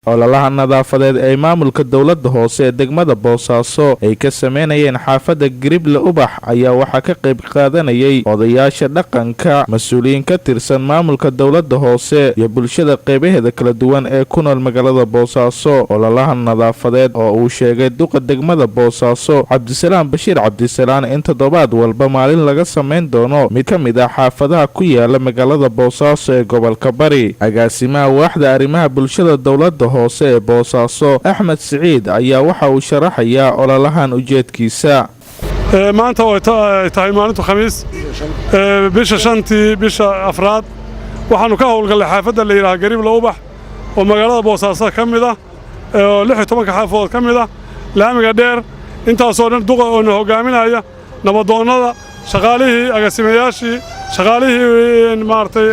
Ololaha nadaafadeed ee maamulka dowladda hoose ee degmada Boosaaso ay ka sameynayeen xaafadda Garible Ubax ayaa waxaa ka qayb qaadanayay odayaasha dhaqanka, mas-uuliyiin ka tirsan maamulka dowladda hoose iyo bulshada qeybaheeda kala duwan ee ku nool magaalada Boosaaso. Ololaha nadaafadeed oo uu sheegay duqa degmada Boosaaso, Cabdisalaam Bashiir Cabdisalaan, in toddobaad walba maalin laga samayn doono mid ka mid ah xaafadaha ku yaala magaalada Boosaaso ee gobolka Bari. Agaasimaha waaxda arrimaha bulshada dowladda hoose ee Boosaaso, Axmed Siciid, ayaa waxa uu sharaxayaa ololahan ujeedkiisa. Maanta oo ay tahay maalintu Khamiis, bisha 5-tii bisha afraad, waxaannu ka howlgallay xaafadda la yidhaha Gariibla Ubax oo magaalada Boosaaso ka mid ah, oo 16-ka xaafadood ka mid ah, laamiga dheer intaasoo dhan. Duqa oo na hoggaaminaya, nabadoonnada, shaqaalihii, agaasimayaashii, shaqaalihii maaragtay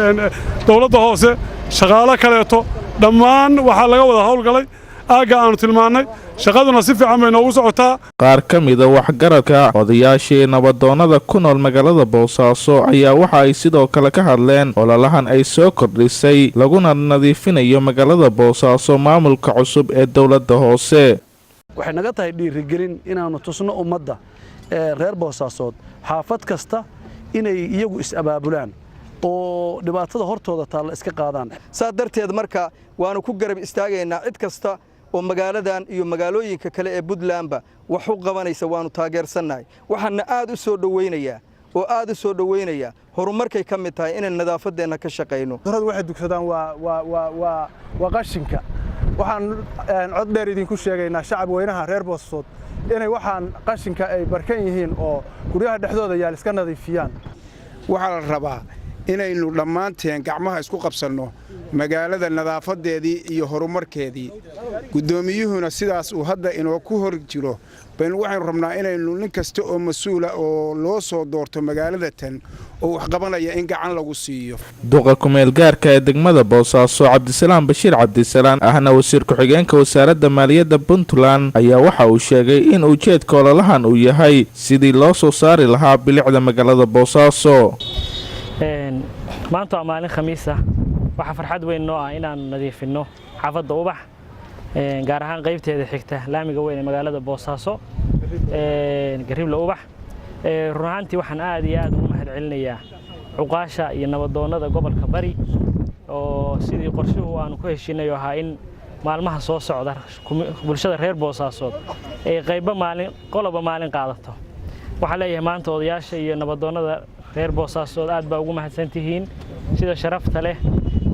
dowladda hoose, shaqaalo kaleeto, dhammaan waxaa laga wada howlgalay aagga aannu tilmaannay. Shaqaduna si fiican bay noogu socotaa. Qaar ka mida waxgaradka, odayaashii, nabadoonnada ku nool magaalada Boosaaso ayaa waxa ay sidoo kale ka hadleen ololahan ay soo kordhisay laguna nadiifinayo magaalada Boosaaso maamulka cusub ee dowladda hoose. Waxay naga tahay dhiirigelin inaannu tusno ummadda reer Boosaasood xaafad kasta inay iyagu is-abaabulaan oo dhibaatada hortooda taalla iska qaadaan. Saa darteed marka waannu ku garab istaagaynaa cid kasta oo magaaladan iyo magaalooyinka kale ee Puntlandba wax u qabanaysa. Waannu taageersannahay. Waxaanna aad u soo dhowaynayaa oo aad u soo dhowaynayaa, horumarkay ka mid tahay inaan nadaafaddeenna ka shaqayno. Cudurradu waxay dugsadaan waa qashinka. Waxaan cod dheer idinku sheegaynaa, shacab weynaha reer Boosasood, inay waxaan qashinka ay barkan yihiin oo guryaha dhexdooda yaal iska nadiifiyaan. Waxaa la rabaa inaynu dhammaanteen gacmaha isku qabsanno magaalada nadaafadeedii iyo horumarkeedii. Guddoomiyuhuna sidaas uu hadda inoo ku hor jiro baynu waxaynu rabnaa inaynu nin kasta oo mas-uula oo loo soo doorto magaalada tan oo wax qabanaya in gacan lagu siiyo. Duqa kumeel gaarka ee degmada Boosaaso, Cabdisalaam Bashiir Cabdisalaan, ahna wasiir ku-xigeenka wasaaradda maaliyadda Puntland, ayaa waxa uu sheegay in ujeedka ololahan uu yahay sidii loo soo saari lahaa bilicda magaalada Boosaaso. Maanta waa maalin Khamiis ah. Waxaa farxad weyn noo ah inaannu nadiifinno xaafadda Ubax, gaar ahaan qaybteeda xigta laamiga weyn ee magaalada Boosaaso, Gariibla Ubax. Run ahaantii waxaan aad iyo aad ugu mahad celinayaa cuqaasha iyo nabadoonnada gobolka Bari oo sidii qorshuhu aanu ku heshiinay oo ahaa in maalmaha soo socda bulshada reer Boosaasood ay qaybo maalin, qoloba maalin qaadato. Waxaan leeyahay maanta odayaasha iyo nabadoonnada reer Boosaasood, aad baa ugu mahadsan tihiin sida sharafta leh.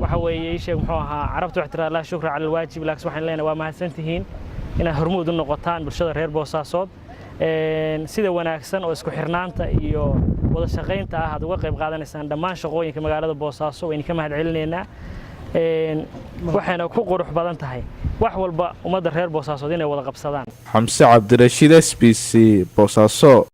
Waxa weeye, ii sheeg, muxuu ahaa, Carabtu waxay tiraa "لا شكر على الواجب", laakiin waxaan leenahay waa mahadsan tihiin inaad hormuud u noqotaan bulshada reer Boosaasood, sida wanaagsan oo isku xirnaanta iyo wada shaqaynta ah aad uga qayb qaadanaysaan dhammaan shaqooyinka magaalada Boosaaso. Waynu ka mahad celinaynaa. Waxayna ku qurux badan tahay wax walba ummadda reer Boosaasood inay wada qabsadaan. Xamse Cabdirashiid, SBC, Boosaaso.